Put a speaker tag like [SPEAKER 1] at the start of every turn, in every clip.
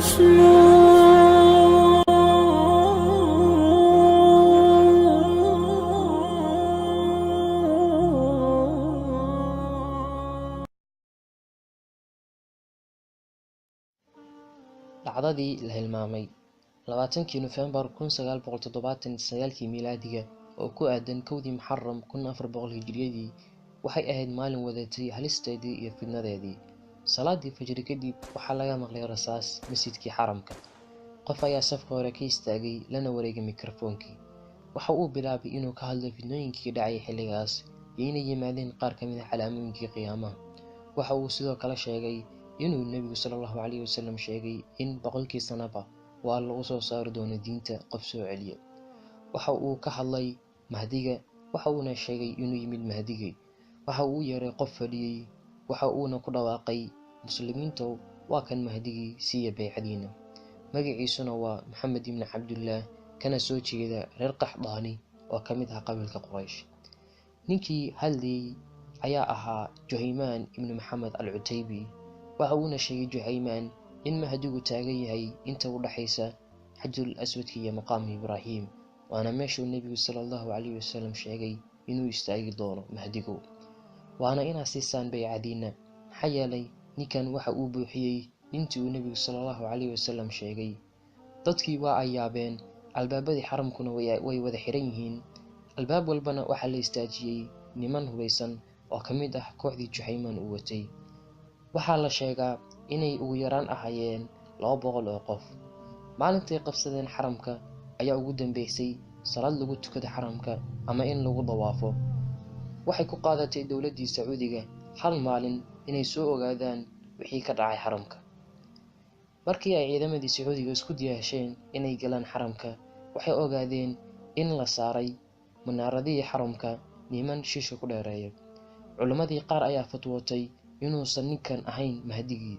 [SPEAKER 1] الحسنى.
[SPEAKER 2] Dhacdadii la hilmaamay. 20-kii Nofembar 1979-kii miilaadiga, oo ku aadan 1-dii Muxaram 1400 hijriyadii, waxay ahayd maalin wadatay halisteedii iyo fidnadeedii. Salaadii fajri kadib waxaa laga maqlay rasaas masjidkii xaramka. Qof ayaa safka hore ka istaagay, lana wareegay mikrofoonkii. Waxa uu bilaabay inuu ka hadlo fidnooyinkii dhacay xilligaas iyo inay yimaadeen qaar ka mid ah calaamooyinkii qiyaamaha. Waxa uu sidoo kale sheegay inuu Nebigu sala Allahu calayhi wasalam sheegay in 100-kii sanaba waa lagu soo saari doono diinta qof soo celiya. Waxa uu ka hadlay Mahdiga, waxa uuna sheegay inuu yimid Mahdigii. Waxa uu u yeeray qof fadhiyey, waxa uuna ku dhawaaqay: "Muslimiintow, waa kan Mahdigii, siiya baycadiina. Magaciisuna waa Maxamed ibni Cabdullah, kana soo jeeda reer Qaxdaani oo ka mid ah qabiilka Quraysh." Ninkii hadlayey ayaa ahaa Juhaymaan ibni Maxamed al Cutaybi. Waxa uuna sheegay Juhaymaan in Mahdigu taagan yahay inta u dhaxaysa Xajarul Aswadka iyo maqaamu Ibraahim, waana meeshuu Nebigu sala Allahu calayhi wasalam sheegay inuu istaagi doono Mahdigu, waana inaad siisaan baycadiina, maxaa yeelay ninkan waxa uu buuxiyey intii uu Nebigu sala Allahu calayhi wasalam sheegay. Dadkii waa ay yaabeen. Albaabadii xaramkuna way wada xiran yihiin. Albaab walbana waxaa la istaajiyey niman hubaysan oo ka mid ah kooxdii Juxaymaan uu watay. Waxaa la sheegaa inay ugu yaraan ahaayeen 200 oo qof. Maalintay qabsadeen xaramka ayaa ugu dambeysay salaad lagu tukado xaramka ama in lagu dawaafo. Waxay ku qaadatay dowladdii Sacuudiga hal maalin inay soo ogaadaan wixii ka dhacay xaramka. Markii ay ciidamadii Sacuudiga isku diyaasheen inay galaan xaramka, waxay ogaadeen in la saaray munaaradihii xaramka niman shisha ku dheereeya. Culimmadii qaar ayaa fatwootay inuusan ninkan ahayn Mahdigii,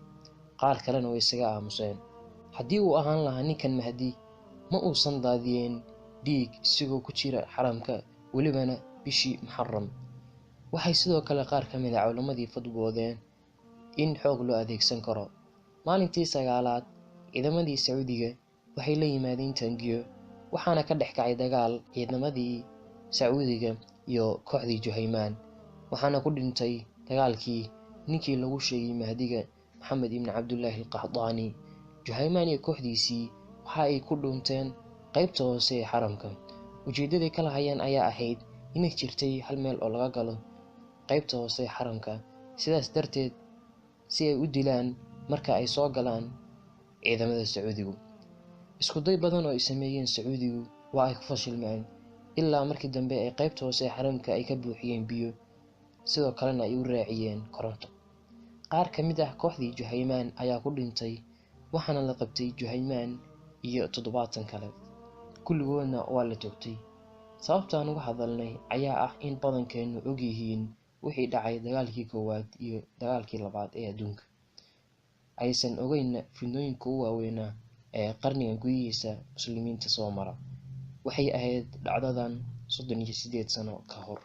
[SPEAKER 2] qaar kalena way isaga aamuseen. Haddii uu ahaan lahaa ninkan Mahdi, ma uusan daadiyeen dhiig isagoo ku jira xaramka, welibana bishii Muxaram. Waxay sidoo kale qaar ka mid ah culimmadii fatwoodeen in xoog loo adeegsan karo. Maalintii sagaalaad ciidamadii Sacuudiga waxay la yimaadeen taangiyo, waxaana ka dhex kacay dagaal ciidamadii Sacuudiga iyo kooxdii Juhaymaan, waxaana ku dhintay dagaalkii ninkii lagu sheegay Mahdiga, Maxamed ibni Cabdullaahi alqaxdaani. Juhaymaan iyo kooxdiisii waxa ay ku dhuunteen qaybta hoose ee xaramka. Ujeeddaday ka lahayeen ayaa ahayd inay jirtay hal meel oo laga galo qaybta hoose ee xaramka, sidaas darteed si ay u dilaan marka ay soo galaan ciidamada Sacuudigu. Iskuday badan oo ay sameeyeen Sacuudigu waa ay ku fashilmeen, ilaa markii dambe ay qaybta hoose ee xaramka ay ka buuxiyeen biyo, sidoo kalena ay u raaciyeen koronto. Qaar ka mid ah kooxdii Juhaymaan ayaa ku dhintay, waxaana la qabtay Juhaymaan iyo 70 kale, kulligoodna waa la toogtay. Sababtaan uga hadalnay ayaa ah in badankeenu og yihiin wixii dhacay dagaalkii koowaad iyo dagaalkii labaad ee adduunka, aysan ogeynna fidnooyinka ugu waaweynaa ee qarnigan gudihiisa muslimiinta soo mara. Waxay ahayd dhacdadan 38 sano ka hor.